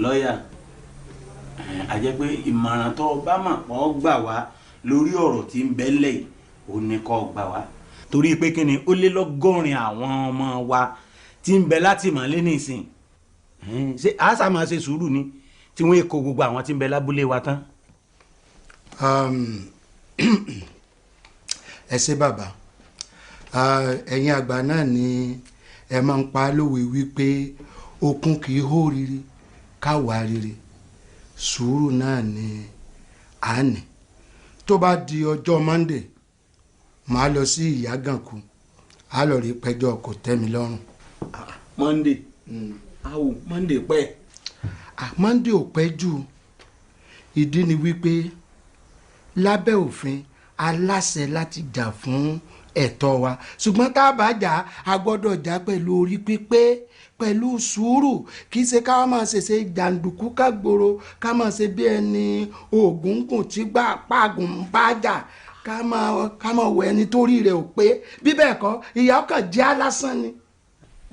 Lọ́ọ̀yà, a jẹ́ pé ìmọ̀ràn tó o bá mọ̀ pọ̀ gbà wá lórí ọ̀rọ̀ tí ń bẹ ńlẹ̀ yìí ò ní kó gbà wá. Torí pé kí ni ó lé lọ́gọ́rin àwọn ọmọ wa tí ń bẹ láti mọ̀lé nísìn. Ṣé àṣà máa ṣe sùúrù ni tí wọ́n kó gbogbo àwọn tí ń bẹ lábúlé wa tán? Ẹ ṣé bàbá, ẹ̀yin àgbà náà ni ẹ máa ń pa lówe wípé okun kì í hó riri káwa riri, sùúrù náà ni à ní. Tó bá di ọjọ́ Monday, màá lọ sí Ìyágànkú, á lọ rí pẹjọ́ kò tẹ́ mi lọ́rùn. Monday? Awo, Monday pẹ́. Monday ò pẹ́ jù. Ìdí ni wípé lábẹ́ òfin aláṣẹ láti jà fún ẹ̀tọ́ wa, ṣùgbọ́n tá a bá jà a gbọ́dọ̀ jà pẹ̀lú orí pípé, pẹ̀lú sùúrù. Kì í ṣe ká máa ṣèṣe jàǹdùkú ká gbòòrò, ká máa ṣe bí ẹni ògúngùn tí gbà pàgùn bá jà, ká máa wọ ẹni tó rí rẹ̀ ò pé. Bí bẹ́ẹ̀ kọ́, ìyá ọkàn jẹ́ alásán ni.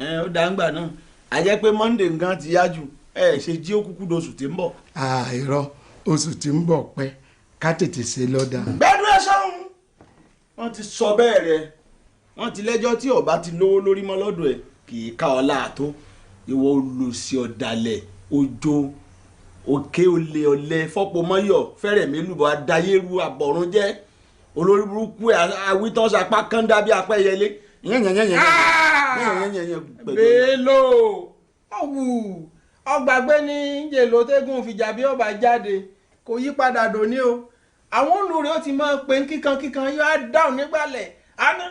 Ẹ ó dáńgbà náà, a jẹ́ pé Monday nǹkan ti yá jù. Ẹ ṣe jí ó kúkú doṣù tí ń bọ̀. Àìrọ oṣù tí ń bọ̀ pẹ́, ká tètè ṣe lọ́dà. Gbẹ́dúrà ẹ sọ́hún, wọ́n ti sọ bẹ́ẹ̀ rẹ̀, wọ́n ti lẹ́jọ́ tí ọba ti lówó lórí mọ́ lọ́dọ̀ ẹ̀ kì í ká ọ láàtó. Ìwọ olùsí ọ̀dàlẹ̀ ojo òkè olè ọ̀lẹ fọ́pọ̀ mọ́yọ̀ fẹ́rẹ̀ mélùbọ̀ adayérú àbọ̀rún jẹ́ olórí burúkú awítán sapá kánda bí apẹ́yẹlé. Bello ọ̀wù ọgbàgbé ní jèlò tẹ́gùn fìjà bí ọba jáde kò yí padà dòní o. Àwọn olùrè ó ti máa pè ń kíkan kíkan, yóò á dáhùn nígbàlẹ̀, á ní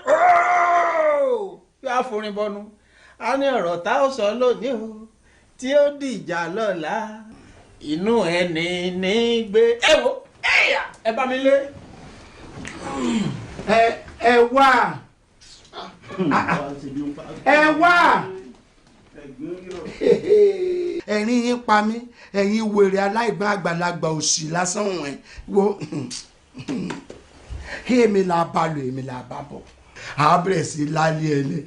yóò á forin bọnu, á ní ọ̀rọ̀ tá ó sọ lónìí o tí ó dìjà lọ́la inú ẹni ní gbé. Ẹ wo ẹ̀yà ẹ bá mi lé. Ẹ wá, ẹ wá, ẹ̀rín yín pa mí, ẹ̀yin wèrè aláìgbọ́n àgbàlagbà òṣì lásán wọ̀n wo. Èmi là bá lò, èmi là bá bọ̀, a bẹ̀rẹ̀ sí lálẹ́ ẹni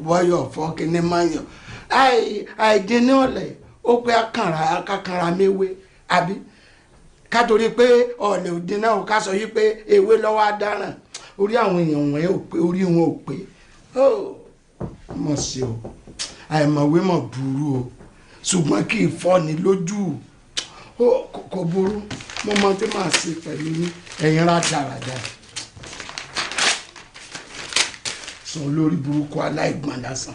bọ́yọ̀ fọ́kínní mọ́yàn àìdín ní ọ̀lẹ̀ ó pé akànra méwé àbí ká torí pé ọ̀lẹ̀ òdin náà ká sọ yí pé ewé lọ́wọ́ á dáràn. Orí àwọn èèyàn wọ̀nyẹn ò pé, orí wọn ò pé. Mọ̀ sí o, àìmọ̀wé mọ̀ burú o, ṣùgbọ́n kì í fọ́ni lójú. Kò burú, mo mọ tí màá ṣe pẹ̀lú yín ẹ̀yin rádaràda sọ lórí burúkú aláìgbọ̀n lásán.